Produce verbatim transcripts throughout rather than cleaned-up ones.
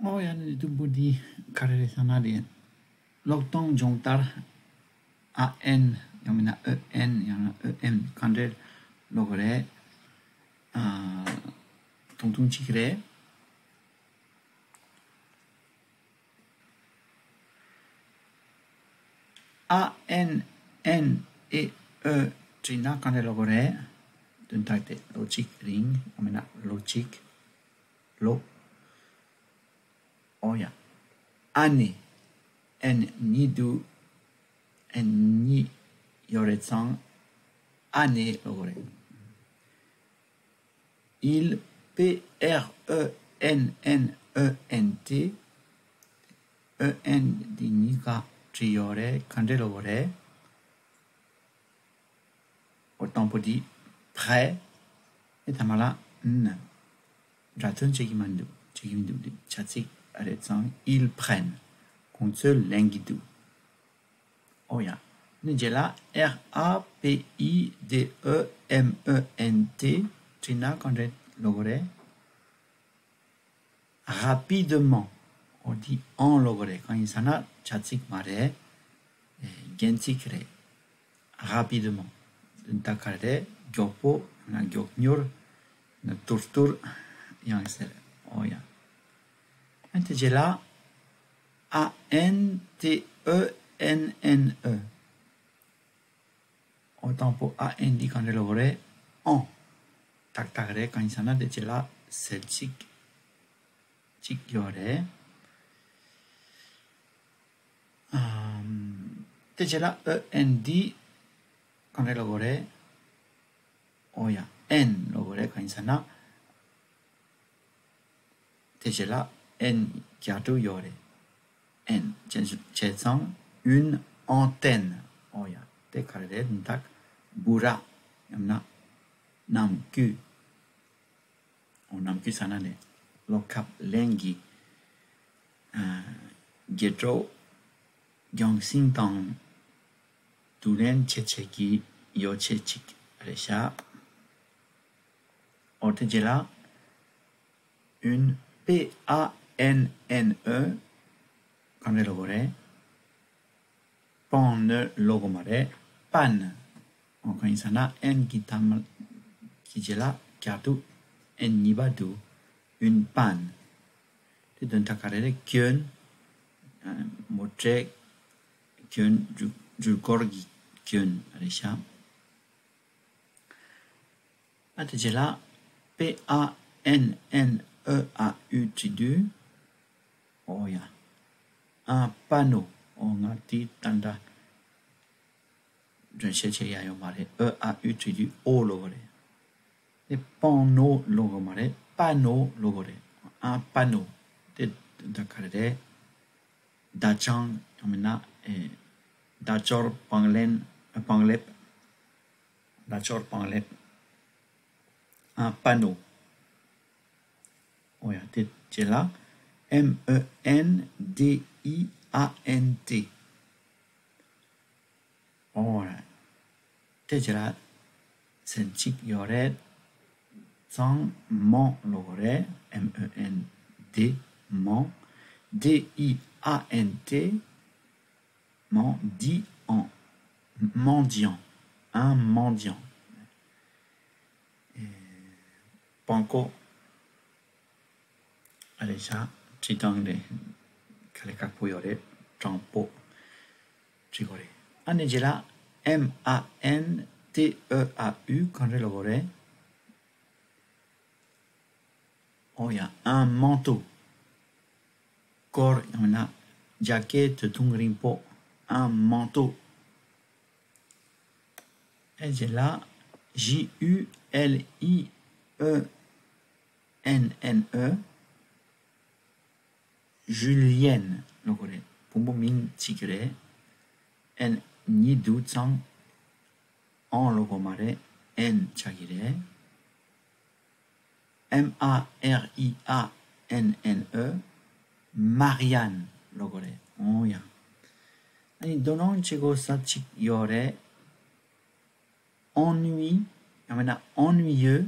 ཨོ་ཡ། ནི་དུམ་བུ་འདི་ག་རེ་རེད་ཟེར་ན་རེད། ཀློག་སྟངས་སྦྱོང་བརྡར། ཨ་ཨེན་ཡང་མིན་ན་ཨོ་ཨེན་ཡང་ན་ཨོ་ཨེམ་ག་འདྲས་ཀློག་གི་རེད། ཨ། ཐུང་ཐུང་གཅིག་རེད། ཨ་ཨེན་ཨེན་ཨེ་ཨོ་བྲིས་ན་ག་འདྲས་ཀློག་གི་རེད། དོན་དག་དེ་ལོ་གཅིག་རིང་ཡང་མིན་ན་ལོ་གཅིག་ཀློག་ཨོ་ཡ། ཨ་ནེ། ཨེན་གཉིས་འདུག་ཨེན་གཉིས་ཡོད་རེད་ཙང་། ཨ་ནེ་ཀློག་གི་རེད། Il P R E N N E N T. ཨོ་ཨེན་འདི་གཉིས་ཀ་བྲིས་ཡོད་རེད། ག་འདྲས་ཀློག་གི་རེད། ཨོ་དང་པོ་འདི་prêt། ཨེ་ཐ་མ་ལ་ན། སྒྲ་དོན་བྱེད་ཀྱི་མི་འདུག་བྱེད་ཀྱི་མི་འདུག་འདི་བྱ་ཚིག་རེད་ཙང་། Ils prennent. ཁོང་ཚོས་ལེན་གྱི་འདུག་ཨོ་ཡ། ནི་རྗེས་ལ་R A P I D E M E N T བྲིས་ན་ག་འདྲས་ཀློག་གི་རེད། Rapidement. ཨོ་འདི་en ཀློག་གི་རེད། གང་ཡིན་ཟེར་ན་བྱ་ཚིག་མ་རེད། ཨེ་རྒྱན་ཚིག་རེད། Rapidement. དོན་དག་ག་རེ་རེད། མགྱོགས་པོ་ན་མགྱོགས་མྱུར་ན་ཏུར་ཏུར་ཡང་ཟེར། ཨོ་ཡ། ཨ་དེ་རྗེས་ལ་A N T E N N E. ཨོ་དང་པོ་A N འདི་ག་འདྲས་ཀློག་གི་རེད། en. ཏག་ཏག་རེད། གང་ཡིན་ཟེར་ན་དེ་རྗེས་ལ་གསལ་བྱེད་ཅིག་ཡོད་རེད། ཨམ། དེ་རྗེས་ལ་E N འདི་ག་འདྲས་ཀློག་གི་རེད། ཨོ་ཡ། en ཀློག་གི་རེད། གང་ཡིན་ཟེར་ན། དེ་རྗེས་ལ་en རྒྱག་འདུག་ཡོད་རེད། en བྱས་བྱས་ཙང་། Une antenne. ཨོ་ཡ། དེ་ག་རེ་རེད། དོན་དག་འབུ་ར་ཡང་ན་ནམ་རྒྱུན། ཨོ་ནམ་རྒྱུན་ཟེར་ན་ནི་གློག་ཁབ་ལེན་གྱི་ཨ་རྒྱལ་གྲོགས་རྒྱང་སྲིང་དང་བསྡུར་ལེན་བྱེད་བྱེད་ཀྱི་ཡོ་བྱད་ཅིག་རེད་ཤག་ཨོ་དེ་རྗེས་ལ་Une P A N N E ག་འདྲས་ཀློག་གི་རེད། Panne ཀློག་གི་མ་རེད། Panne. ཨོ་གང་ཡིན་ཟེར་ན་en གི་ཐ་མ་གི་རྗེས་ལ་རྒྱག་འདུག en གཉིས་པ་འདུག Une panne. དེ་དོན་དག་ག་རེ་རེད། སྐྱོན། ཨ་མོ་ཊའི་སྐྱོན། འགྲུལ་འགྲུལ་འཁོར་གྱི་སྐྱོན་རེད་ཤག་ཨ་དེ་རྗེས་ལ་P A N N E A U བྲིས་དུས། ཨོ་ཡ། ཨ་པ་ནོ། ཨོ་ང་དེ་ད་འདྲ་སྒྲོན་བཤད་བྱེད་ཡ་ཡོད་མ་རེད། E A U བྲིས་དུས་ཨོ་ཀློག་གི་རེད། དེ་པང་ནོ་ཀློག་གི་མ་རེད། པ་ནོ་ཀློག་གི་རེད། ཨ་པ་ནོ། དེ་ད་ག་རེ་རེད། ད་ཅང་ཡང་མིན་ན་ཨེ་ད་ཅོར་པང་ལེན་པང་ལེབ། ད་ཅོར་པང་ལེབ། ཨ་པ་ནོ། ཨོ་ཡ། དེ་རྗེས་ལ་M E N D I A N T. ཨོ་ར། དེ་རྗེས་ལ་ཚན་གཅིག་ཡོད་རེད། ཙང་ment ཀློག་གི་རེད། M E N D, ment. D I A N T. Ment, dit en mendiant. Un mendiant. པང་ཀོ། ཨ་རེ་ཤ། བྲིས་སྟངས་རེད། ག་ལེ་ཁག་པོ་ཡོད་རེད། དྲང་པོ་བྲིས་དགོས་རེད། ཨ་ནི་རྗེས་ལ་M A N T E A U ག་འདྲས་ཀློག་གི་རེད། ཨོ་ཡ། Un manteau. སྐོར་ཡང་ན་རྒྱ་སྐད་ད་དུང་རིང་པོ། Un manteau. ཨེ་རྗེས་ལ་J U L I E N N E. Julienne ཀློག་གི་རེད། བུ་མོ་མིང་གཅིག་གི་རེད། N གཉིས་འདུག་ཙང་en ཀློག་གི་མ་རེད། N ཆགས་ཀྱི་རེད། M A R I A N N E. Marianne ཀློག་གི་རེད། ཨོ་ཡ། ཨ་ནི་དོ་སྣང་བྱེད་དགོས་ས་གཅིག་ཡོད་རེད། Ennui ཡང་མིན་ན་ennuyeux.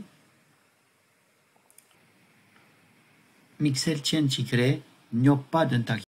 དམིགས་བསལ་ཅན་གཅིག་རེད། སྙོབ་པ་དོན་དག